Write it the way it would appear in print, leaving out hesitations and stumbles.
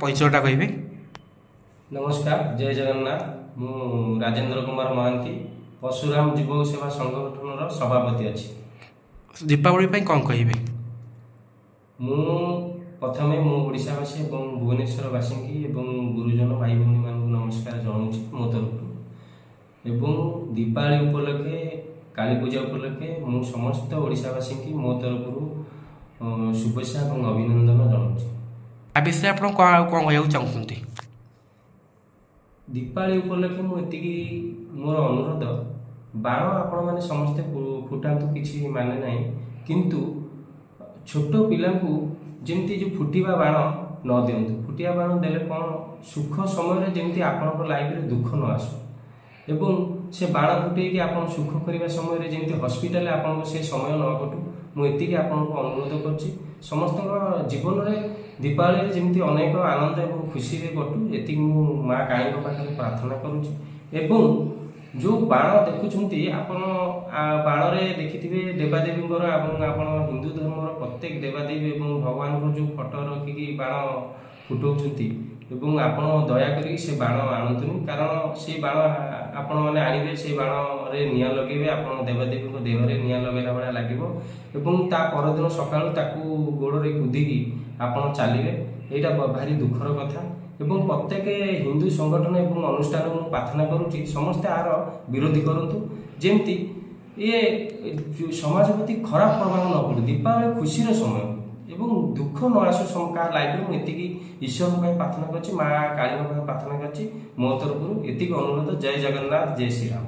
ପରିଚୟଟା କହିବେ? ନମସ୍କାର, ଜୟ ଜଗନ୍ନାଥ। ମୁଁ ରାଜେନ୍ଦ୍ର କୁମାର ମହାନ୍ତି, ପରଶୁରାମ ଯୁବକ ସେବା ସଂଗଠନର ସଭାପତି ଅଛି। ଦୀପାବଳି ପାଇଁ କ'ଣ କହିବେ? ମୁଁ ପ୍ରଥମେ ମୁଁ ଓଡ଼ିଶାବାସୀ ଏବଂ ଭୁବନେଶ୍ୱରବାସୀଙ୍କୁ ଏବଂ ଗୁରୁଜନ ଭାଇ ଭଉଣୀମାନଙ୍କୁ ନମସ୍କାର ଜଣାଉଛି ମୋ ତରଫରୁ। ଏବଂ ଦୀପାବଳି ଉପଲକ୍ଷେ, କାଳୀ ପୂଜା ଉପଲକ୍ଷେ ମୁଁ ସମସ୍ତ ଓଡ଼ିଶାବାସୀଙ୍କୁ ମୋ ତରଫରୁ ଶୁଭେଚ୍ଛା ଏବଂ ଅଭିନନ୍ଦନ ଜଣାଉଛି। ଆ ବିଷୟରେ ଆପଣ କ'ଣ ଆଉ କ'ଣ କହିବାକୁ ଚାହୁଁଛନ୍ତି? ଦୀପାବଳି ଉପଲକ୍ଷେ ମୁଁ ଏତିକି ମୋର ଅନୁରୋଧ, ବାଣ ଆପଣମାନେ ସମସ୍ତେ ଫୁଟାନ୍ତୁ, କିଛି ମାନେ ନାହିଁ, କିନ୍ତୁ ଛୋଟ ପିଲାଙ୍କୁ ଯେମିତି ଯେଉଁ ଫୁଟିବା ବାଣ ନ ଦିଅନ୍ତୁ। ଫୁଟିବା ବାଣ ଦେଲେ କ'ଣ, ସୁଖ ସମୟରେ ଯେମିତି ଆପଣଙ୍କ ଲାଇଫରେ ଦୁଃଖ ନ ଆସୁ ଏବଂ ସେ ବାଣ ଫୁଟେଇକି ଆପଣ ସୁଖ କରିବା ସମୟରେ ଯେମିତି ହସ୍ପିଟାଲରେ ଆପଣଙ୍କ ସେ ସମୟ ନ କଟୁ, ମୁଁ ଏତିକି ଆପଣଙ୍କୁ ଅନୁରୋଧ କରୁଛି। ସମସ୍ତଙ୍କ ଜୀବନରେ ଦୀପାବଳିରେ ଯେମିତି ଅନେକ ଆନନ୍ଦ ଏବଂ ଖୁସିରେ କଟୁ, ଏତିକି ମୁଁ ମା କାଳୀଙ୍କ ପାଖରେ ପ୍ରାର୍ଥନା କରୁଛି। ଏବଂ ଯେଉଁ ବାଣ ଦେଖୁଛନ୍ତି ଆପଣ, ବାଣରେ ଦେଖିଥିବେ ଦେବାଦେବୀଙ୍କର ଏବଂ ଆପଣ ହିନ୍ଦୁ ଧର୍ମର ପ୍ରତ୍ୟେକ ଦେବାଦେବୀ ଏବଂ ଭଗବାନଙ୍କର ଯେଉଁ ଫଟୋ ରଖିକି ବାଣ ଫୁଟାଉଛନ୍ତି ଏବଂ ଆପଣ ଦୟାକରି ସେ ବାଣ ଆଣନ୍ତୁନି। କାରଣ ସେଇ ବାଣ ଆପଣମାନେ ଆଣିବେ, ସେଇ ବାଣରେ ନିଆଁ ଲଗେଇବେ, ଆପଣ ଦେବାଦେବୀଙ୍କ ଦେହରେ ନିଆଁ ଲଗେଇଲା ଭଳିଆ ଲାଗିବ ଏବଂ ତା ପରଦିନ ସକାଳୁ ତାକୁ ଗୋଡ଼ରେ କୁଦିକି ଆପଣ ଚାଲିବେ। ଏଇଟା ଭାରି ଦୁଃଖର କଥା। ଏବଂ ପ୍ରତ୍ୟେକ ହିନ୍ଦୁ ସଂଗଠନ ଏବଂ ଅନୁଷ୍ଠାନକୁ ମୁଁ ପ୍ରାର୍ଥନା କରୁଛି, ସମସ୍ତେ ଆର ବିରୋଧୀ କରନ୍ତୁ, ଯେମିତି ଇଏ ଯୋଉ ସମାଜ ପ୍ରତି ଖରାପ ପ୍ରଭାବ ନ ପଡ଼ୁ। ଦୀପାବଳି ଖୁସିର ସମୟ ଏବଂ ଦୁଃଖ ନ ଆସୁ କାହା ଲାଇଫରେ, ମୁଁ ଏତିକି ଈଶ୍ୱରଙ୍କ ପାଇଁ ପ୍ରାର୍ଥନା କରୁଛି, ମା କାଳୀଙ୍କ ପାଇଁ ପ୍ରାର୍ଥନା କରୁଛି। ମୋ ତରଫରୁ ଏତିକି ଅନୁରୋଧ। ଜୟ ଜଗନ୍ନାଥ, ଜୟ ଶ୍ରୀରାମ।